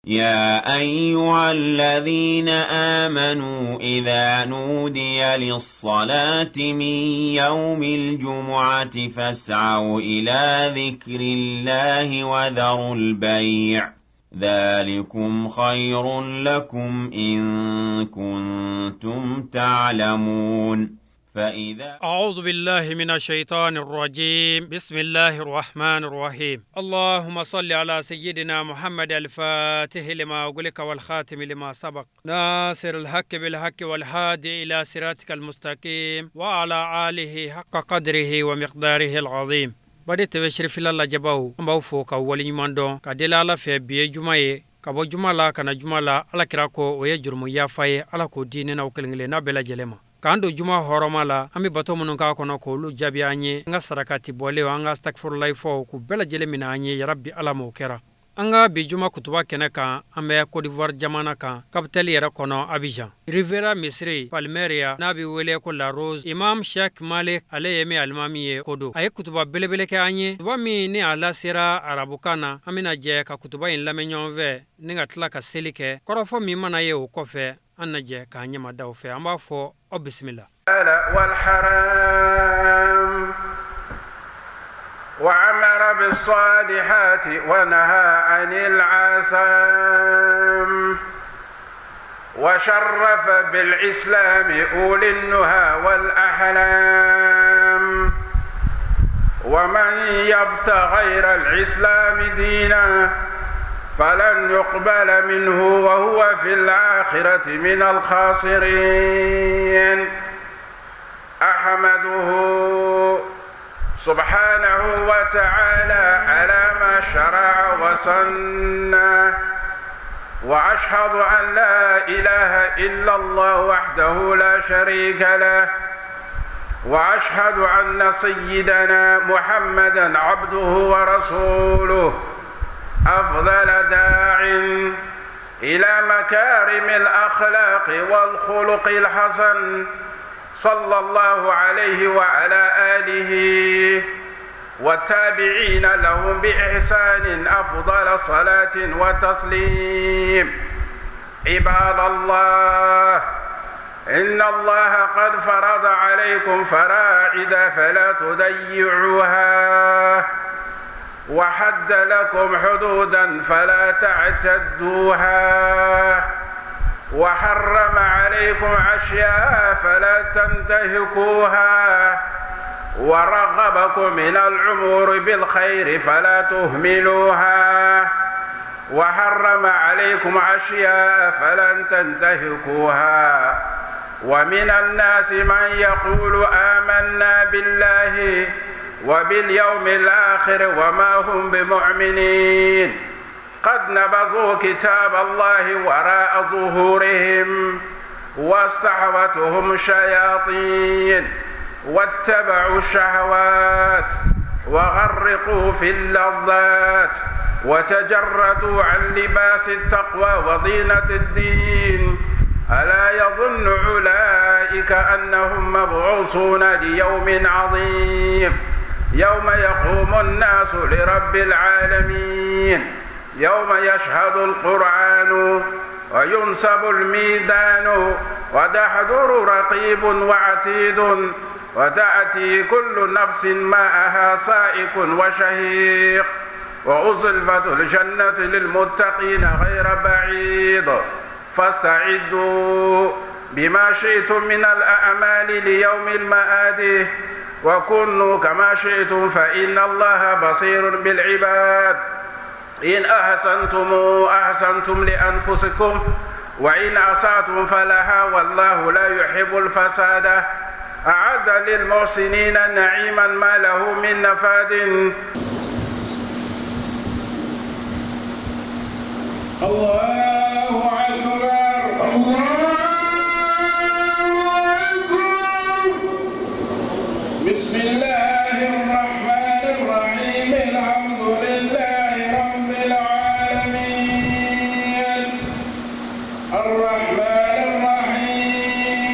يا أيها الذين آمنوا إذا نودي للصلاة من يوم الجمعة فاسعوا إلى ذكر الله وذروا البيع ذلكم خير لكم إن كنتم تعلمون. فإذا أعوذ بالله من الشيطان الرجيم. بسم الله الرحمن الرحيم. اللهم صل على سيدنا محمد الفاتح لما أغلق والخاتم لما سبق ناصر الحق بالحق والهادي إلى صراطك المستقيم وعلى آله حق قدره ومقداره العظيم. Badi TV Sherifila lajɛbaw, an b'aw fo ka waleɲuman dɔn ka deli Ala fɛ. Bi ye juma ye, ka bɔ juma la ka na juma la, Ala kira ko o ye jurumu yafa ye. Ala k'o di ne n'aw kelen kelen n'a bɛɛ lajɛlen ma. K'an don juma hɔrɔma la, an bɛ bato minnu k'a kɔnɔ, k'olu jaabi an ye. An ka sarakati bɔlen, an ka astakfurulayi fɔ, k'u bɛɛ lajɛlen minɛ an ye, yarabi Ala m'o kɛra. An ka bi juma kutuba kɛnɛ kan, an bɛ Côte d'Ivoire jamana kan, capitale yɛrɛ kɔnɔ, Abidjan, Riviera misiri Palmyria n'a bɛ wele ko La Rose. Imam Sheikh Malik, ale ye min alimami ye ko don, a ye kutuba belebele kɛ an ye, kutuba min ni a lasera arabukan na. An bɛna jɛ ka kutuba in lamɛn ɲɔgɔn fɛ ni ka tila ka seli kɛ. Kɔrɔfɔ min mana ye o kɔfɛ, an na jɛ k'an ɲɛmada o fɛ. An b'a fɔ aw bisimila. والحرام وأمر بالصالحات ونهى عن العسام وشرف بالإسلام أولي النهى والأحلام ومن يبتغ غير الإسلام دينا فلن يقبل منه وهو في الآخرة من الخاسرين. أحمده سبحانه وتعالى على ما شرع وسن، وأشهد أن لا إله إلا الله وحده لا شريك له، وأشهد أن سيدنا محمدا عبده ورسوله، أفضل داع إلى مكارم الأخلاق والخلق الحسن، صلى الله عليه وعلى آله والتابعين لهم بإحسان أفضل صلاة وتسليم. عباد الله، إن الله قد فرض عليكم فرائد فلا تضيعوها، وحد لكم حدودا فلا تعتدوها، وحرم عليكم أشياء فلا تنتهكوها، ورغبكم من العمور بالخير فلا تهملوها، وحرم عليكم أشياء فلن تنتهكوها. ومن الناس من يقول آمنا بالله وباليوم الآخر وما هم بمؤمنين، قد نبذوا كتاب الله وراء ظهورهم واستحوتهم الشياطين واتبعوا الشهوات وغرقوا في اللذات وتجردوا عن لباس التقوى وزينة الدين. ألا يظن أولئك أنهم مبعوثون ليوم عظيم، يوم يقوم الناس لرب العالمين، يوم يشهد القرآن وينصب الميزان وتحضر رقيب وعتيد وتأتي كل نفس معها سائق وشهيق، وأزلفت الجنة للمتقين غير بعيد. فاستعدوا بما شئتم من الأعمال ليوم المآد، وكونوا كما شئتم فإن الله بصير بالعباد. إن أحسنتم أحسنتم لأنفسكم، وإن أسأتم فلها، والله لا يحب الفساد. أعد للمحسنين نعيما ما له من نفاد. الله أكبر، الله أكبر. بسم الله الرحمن الرحيم. الحمد لله رب العالمين، الرحمن الرحيم،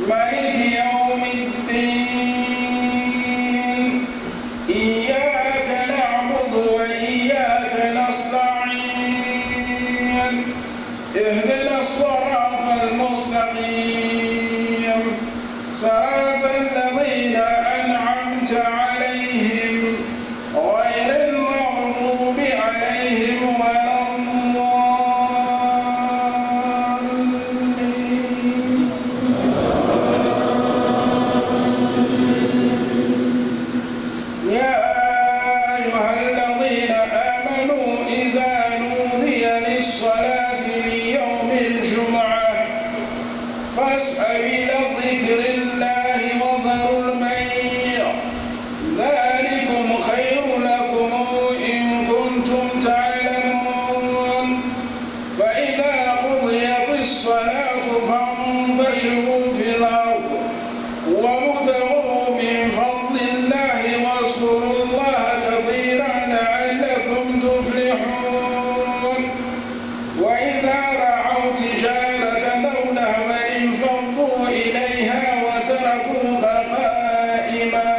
مالك يوم الدين، إياك نعبد وإياك نستعين. اهدنا الصراط المستقيم صراط الذين أنعمت عليهم غير المغضوب عليهم ولا الضالين. يا أيها الذين آمنوا إذا نودي للصلاة من يوم الجمعة فاسعوا إلى ذكر الله وذروا البيع ذلكم خير لكم إن كنتم تعلمون. فإذا قضيت الصلاة فانتشروا في الأرض وابتغوا من فضل الله واذكروا الله كثيرا لعلكم تفلحون. وإذا رأوا تجارة أو لهوا انفضوا إليها وتركوك قائما.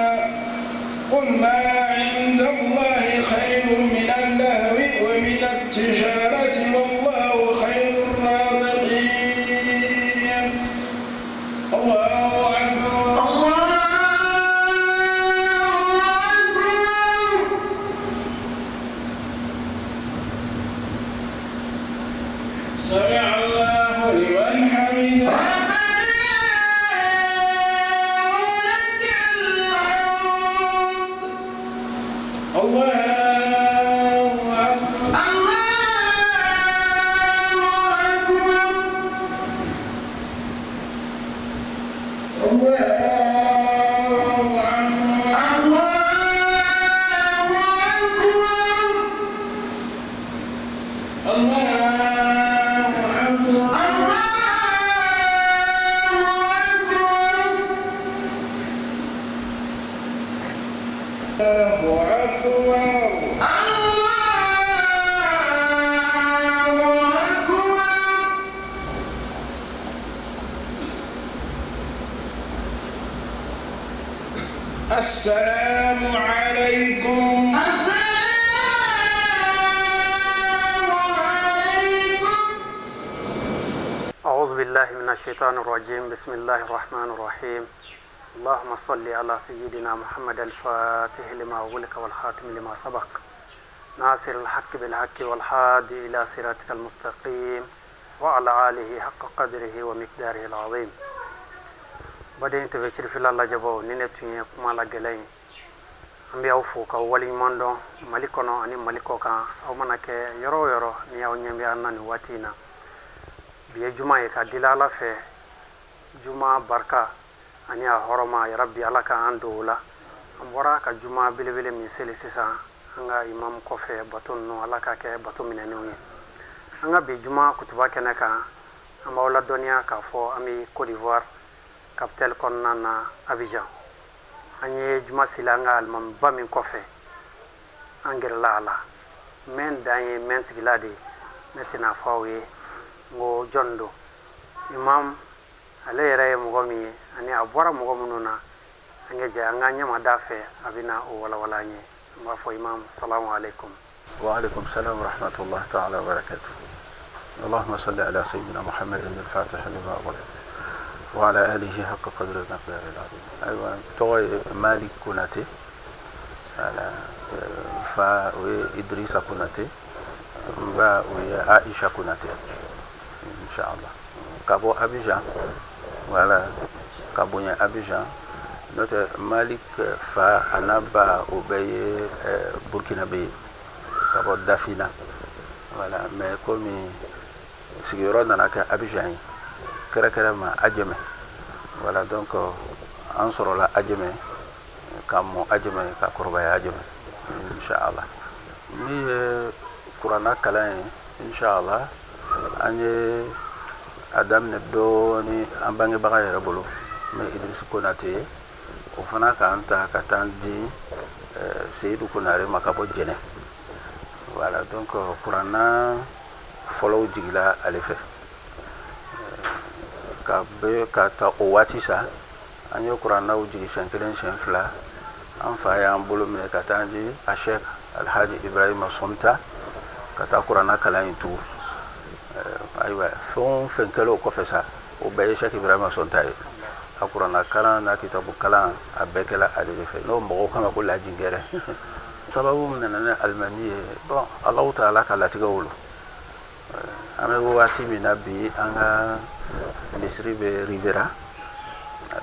قل ما عند الله خير من اللهو ومن التجارة والله خير الرازقين. الله أكبر. الله أكبر. سمع الله لمن حمده. ربنا ولك الحمد. الله أكبر. الله أكبر. الله أكبر. الله أكبر. الله أكبر. الله أكبر. الله أكبر. الله أكبر. السلام عليكم. السلام عليكم. أعوذ بالله من الشيطان الرجيم. بسم الله الرحمن الرحيم. اللهم صل على سيدنا محمد الفاتح لما أغلق والخاتم لما سبق ناصر الحق بالحق والهادي إلى صراطك المستقيم وعلى آله حق قدره ومقداره العظيم. Baden tɛ sirifila lajɛbaw, ni ne tun ye kuma la gɛlɛn ye, an bɛ aw fo ka waleɲuman dɔn Mali kɔnɔ ani Mali kɔ kan. Aw mana kɛ yɔrɔ o yɔrɔ ni aw ɲɛ bɛ an na nin waati in na, bi ye juma ye ka dila Ala fɛ. Juma barika ani a hɔrɔma, yarabi Ala ka an don o la. An bɔra ka juma belebele min seli sisan an ka imamu kɔfɛ, bato ninnu, Ala ka kɛ bato minɛnenw ye. An ka bi juma kutuba kɛnɛ kan, an b'aw ladɔnniya k'a fɔ an bɛ Côte d'Ivoire capitale kɔnɔna na, Abidjan. An ye juma seli an ka alimamiba min kɔfɛ, an gɛrɛla a la mɛn dan ye mɛn tigila de ye. Ne tɛna fɔ aw ye n ko jɔn don. Imam ale yɛrɛ ye mɔgɔ min ye ani a bɔra mɔgɔ minnu na, an ka jɛ an ka ɲɛma da fɛ, a bɛna o walawala an ye. An b'a fɔ imam, salamu alaikum. وعليكم السلام ورحمة الله تعالى وبركاته. اللهم صل على سيدنا محمد الفاتح لما أغلق وعلى آله حق قدر المقدار العظيم. أيوة, tɔgɔ ye Malik Konate. Voilà. Fa o ye Idrissa Konate, n ba o ye Aisha Konate, inchallah. Ka bɔ Abidjan, voilà, ka bonya Abidjan. N'o tɛ, Malik fa a n'a ba, o bɛɛ ye Burkinabé ye, ka bɔ Dafina, voilà. Mais komi sigiyɔrɔ nana kɛ Abidjan ye, kɛrɛkɛrɛ ma Adjamé, voilà. Donc an sɔrɔla Adjamé, ka mɔ Adjamé, ka kɔrɔbaya Adjamé, inchallah. Min ye kuranna kalan ye, inchallah, an ye a daminɛ dɔɔni an bangebaga yɛrɛ bolo, n Idrisi Konate ye. O fana k'an ta ka taa di Seyidu Konare ma ka bɔ Jɛnɛ, voilà. Donc kuranna fɔlɔw jigila ale fɛ ka bɛ ka ta o waati sa. An ye kurannaw jigi siɲɛ kelen, siɲɛ fila. An fa y'an bolo minɛ ka taa di a Sheikh Alhaji Ibrahima Sɔnta ka taa kuranna kalan in tugu. Ayiwa, fɛn o fɛn kɛla o kɔfɛ sa, o bɛɛ ye Sɛki Ibrahima Sɔnta ye. A kuranna kalan n'a kitabu kalan, a bɛɛ kɛla ale de fɛ, n'o mɔgɔw kama ko lajingɛrɛ. Sababu min nana ni alimami ye, bon, Alahu taala ka latigɛ wolo. An bɛ waati min na bi, an ka misiri bɛ Riviera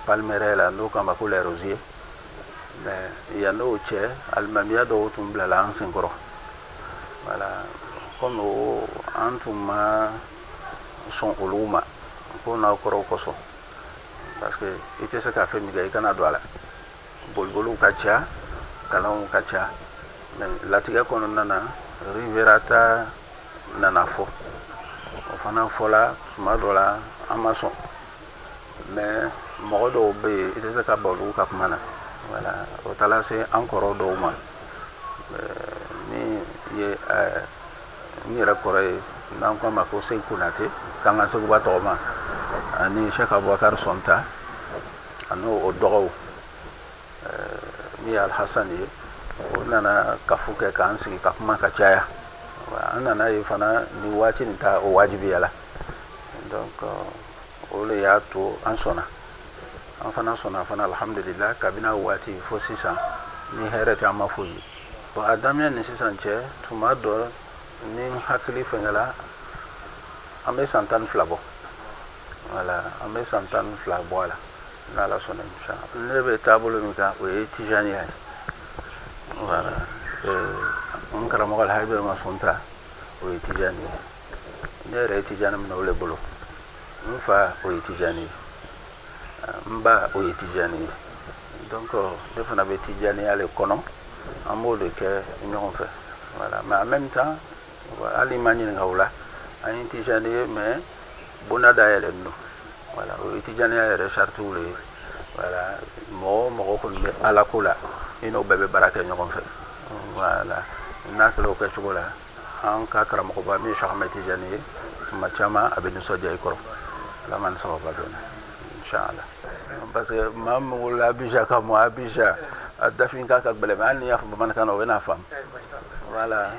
Palmeraie la, n'o kama ko Les Rosiers. Mais yan n'o cɛ, alimamiya dɔw tun bilala an senkɔrɔ. Voilà, comme o an tun ma sɔn olu ma ko n'a kɔrɔw kosɔn, parce que i tɛ se ka fɛn min kɛ, i kana don a la. Boliboliw ka ca, kalanw ka ca. Mais latigɛ kɔnɔna na, Riviera ta nana fɔ, o fana fɔla tuma dɔ la, an ma sɔn. Mais mɔgɔ dɔw bɛ yen, i tɛ se ka ban olu ka kuma na. Voilà, o taara se an kɔrɔ dɔw ma. Min ye n yɛrɛ kɔrɔ ye, n'an ko a ma ko Seku Konate, k'an ka Seguba tɔgɔ ma, ani Sɛki Abubakar Sɔnta, ani o dɔgɔw, min ye Alhasan ye, o nana kafo kɛ k'an sigi ka kuma ka caya. An nana ye fana ni waati nin ta, o wajibiya la. Donc o de y'a to an sɔnna, an fana sɔnna fana, alhamdulillah. Kabini a waati fo sisan, ni hɛrɛ tɛ, an ma foyi ye. Bon, a daminɛ ni sisan cɛ, tuma dɔ ni n hakili fɛngɛla, an bɛ san 12 bɔ. Voilà, an bɛ san 12 bɔ a la, n'Ala sɔnna, inshallah. Ne bɛ taabolo min kan, o ye tijaniya ye. Voilà, n karamɔgɔ Alhaji Ibrahima Sɔnta, o ye tijani ye. Ne yɛrɛ ye tijani minɛ o le bolo. N fa, o ye tijani ye. N ba, o ye tijani ye. Donc ne fana bɛ tijaniya le kɔnɔ, an b'o de kɛ ɲɔgɔn fɛ. Voilà, mais en même temps, hali ma ɲininka o la, an ye tijani ye, mais bonda dayɛlɛlen don. Voilà, o ye tijaniya yɛrɛ saritiw le ye. Voilà, mɔgɔ o mɔgɔ kɔni bɛ Ala ko la, i n'o bɛɛ bɛ baara kɛ ɲɔgɔn fɛ. Voilà, n'a kɛra o kɛcogo la, an ka karamɔgɔba min ye Cheikh Ahmed Tijani ye, tuma caman a bɛ nisɔndiya i kɔrɔ. Ala ma ni sababa bɛnna, inshallah. Parce que maa min wolola Abidjan ka mɔ Abidjan, a dafin k'a ka gbɛlɛ, mais hali n'i y'a fɔ bamanankan na, o bɛ n'a faamu. Voilà,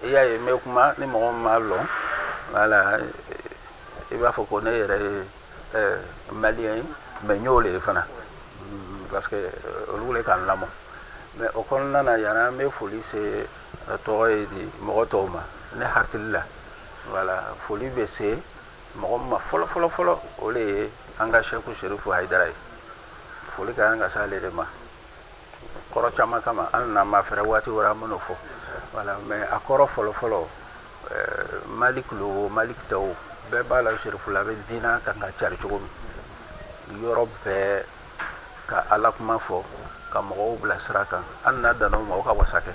i y'a ye, n bɛ kuma ni mɔgɔ min m'a lɔn. Voilà, i b'a fɔ ko ne yɛrɛ ye malien ye, mais n y'o le ye fana, parce que olu le k'an lamɔ. Mais o kɔnɔna na yan, an bɛ foli se tɔgɔ ye di mɔgɔ tɔw ma. Ne hakili la, voilà, foli bɛ se mɔgɔ min ma fɔlɔ fɔlɔ fɔlɔ, o le ye an ka Sɛku Serifu Hayidara ye. Foli ka kan ka se ale de ma kɔrɔ caman kama, hali n'an ma fɛrɛ waati wɛrɛ, an bɛn'o fɔ. Voilà, mais a kɔrɔ fɔlɔ fɔlɔ, Malik lo o, Malik tɛ o, bɛɛ b'a la, Serifula bɛ diinɛ kan ka cari cogo min yɔrɔ bɛɛ, ka Ala kuma fɔ, ka mɔgɔw bila sira kan, hali n'a danna o ma, o ka wasa kɛ.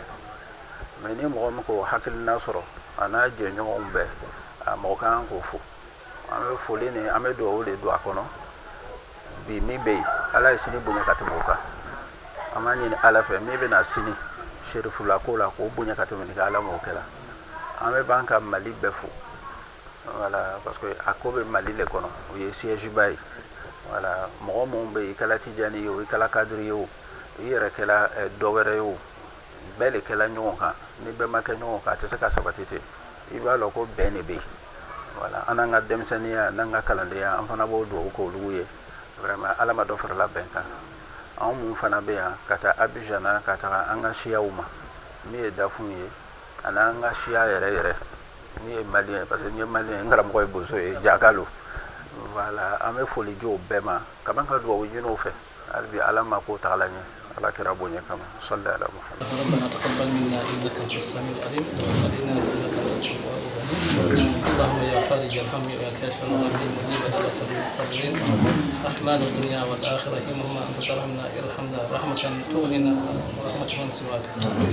Mais ni mɔgɔ min k'o hakilina sɔrɔ, a n'a jɛɲɔgɔnw bɛɛ, a mɔgɔ ka kan k'o fo. An bɛ foli ni an bɛ dugawu de don a kɔnɔ bi. Min bɛ yen, Ala ye sini bonya ka tɛmɛ o kan. An b'a ɲini Ala fɛ, min bɛna sini serifula ko la, k'o bonya ka tɛmɛ nin kan, Ala m'o kɛla. An bɛ ban ka Mali bɛɛ fo. Voilà, parce que a ko bɛ Mali le kɔnɔ, o ye siège ba ye. Voilà, mɔgɔ minnu bɛ yen, i kɛla tijani ye o, i kɛla kadiri ye o, i yɛrɛ kɛla dɔ wɛrɛ ye o, bɛɛ de kɛla ɲɔgɔn kan. Ni bɛɛ ma kɛ ɲɔgɔn kan, a tɛ se ka sabati ten. I b'a lɔn ko bɛn de bɛ yen. Voilà, an n'an ka denmisɛnninya n'an ka kalandenya, an fana b'o dugawu k'olu ye. Vraiment, Ala ma dɔ farala bɛn kan. Anw mun fana bɛ yan, ka taa Abidjan na, ka taga an ka siyaw ma, min ye dafun ye, ani an ka siya yɛrɛ yɛrɛ, min ye malien, parce que n ye malien, n karamɔgɔ ye bozo ye, jaka lo. Voilà, an bɛ foli di o bɛɛ ma, ka ban ka dugawu ɲini o fɛ hali bi, Ala ma k'o tagala ɲɛ, Ala kɛra bonya kama. Salli ala Muhammad. ربنا تقبل منا انك انت السميع العليم وتب علينا انك انت التواب الرحيم. اللهم يا فارج الهم ويا كاشف الغم، مجيب دعوة المضطرين، رحمن الدنيا والاخره، همهما انت ترحمنا، ارحمنا رحمه تغنينا ورحمه من سواك.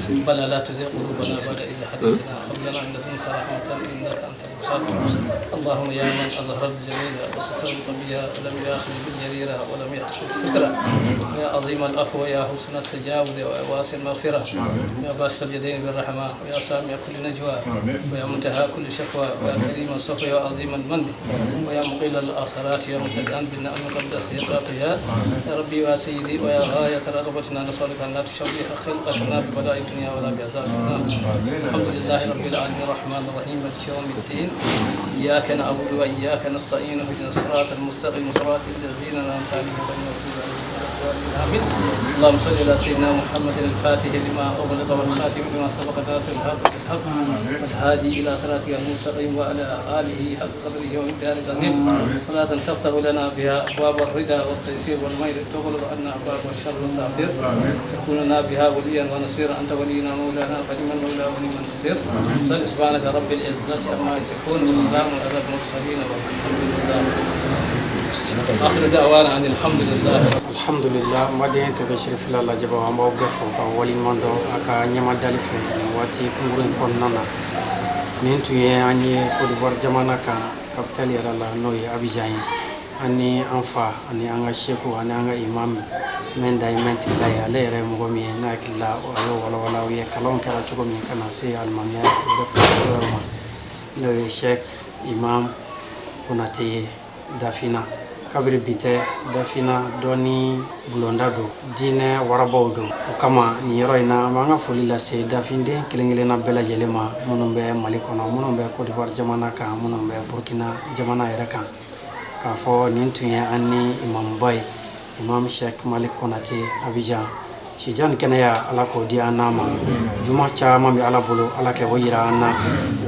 ربنا لا تزغ قلوبنا بعد إذ هديتنا، هب لنا من لدنك رحمه انك انت الوهاب. اللهم يا من اظهر الجميل وستر القبيح ولم يؤاخذ بالجريره ولم يهتك الستر، يا عظيم العفو، يا حسن التجاوز، ويا واسع المغفرة، يا باسط اليدين بالرحمة، ويا سامع كل نجوى، ويا منتهى كل شكوى، ويا كريم الصفح، ويا عظيم المن، ويا مقيل العثرات، يا مبتدئا بالنعم قبل استحقاقها، يا ربي ويا سيدي ويا غاية رغبتنا، نسألك أن لا تشوه خلقتنا ببلاء الدنيا ولا بعذاب النار. الحمد لله رب العالمين، الرحمن الرحيم، مالك يوم الدين. إياك نعبد وإياك نستعين اهدنا الصراط المستقيم صراط الذين أنعمت عليهم غير المغضوب عليهم ولا الضالين آمين. اللهم صل على سيدنا محمد الفاتح لما أغلق والخاتم لما سبق ناصر الحق بالحق والهادي إلى صراطك المستقيم وعلى آله حق قدره ومقداره العظيم. صلاة تفتح لنا بها أبواب الرضا والتيسير والميل، تغلق عنا أبواب الشر والتعسير، تكون لنا بها وليا ونصيرا، أنت ولينا مولانا فنعم المولى ونعم النصير. سبحانك رب العزة عما يصفون وسلام على المرسلين والحمد لله. آخر دعوانا أن الحمد لله. Alhamdulillah, n baden tɛ bɛ sirifila lajɛbaw, an b'aw bɛɛ fo ka waleɲuman dɔn a ka ɲɛmadali fɛ nin waati kunkurun in kɔnɔna na. Nin tun ye an ye Côte d'Ivoire jamana kan, capitale yɛrɛ la, n'o ye Abidjan ye. An ni an fa ani an ka seku ani an ka imam mɛn da ye mɛn tigila ye, ale yɛrɛ ye mɔgɔ min ye n'a hakili la a y'o walawala aw ye kalanw kɛra cogo min ka na se alimamiya yɛrɛ fɛ ma, n'o ye Cheikh Imam Konate ye Dafina. Kabiri bi tɛ, Dafina dɔɔni bulonda don, diinɛ warabaw don. O kama nin yɔrɔ in na, an b'an ka foli lase dafinden kelen kelenna bɛɛ lajɛlen ma, minnu bɛ Mali kɔnɔ, minnu bɛ Côte d'Ivoire jamana kan, minnu bɛ Burkina jamana yɛrɛ kan, k'a fɔ nin tun ye an ni imamuba ye, Imam Cheikh Malik Konate Abidjan. Sijan ni kɛnɛya, Ala k'o di an n'a ma. Juma caman bɛ Ala bolo, Ala kɛ o yira an na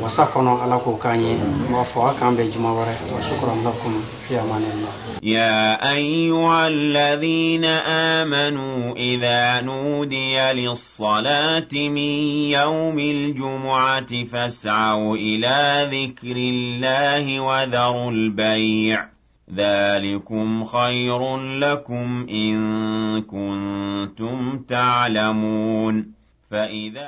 wasa kɔnɔ, Ala k'o k'an ye. N b'a fɔ a k'an bɛn juma wɛrɛ. Wa shukran lakum, fi amanillah. يا أيها الذين آمنوا إذا نودي للصلاة من يوم الجمعة فاسعوا إلى ذكر الله وذروا البيع، ذلكم خير لكم إن كنتم تعلمون. فإذا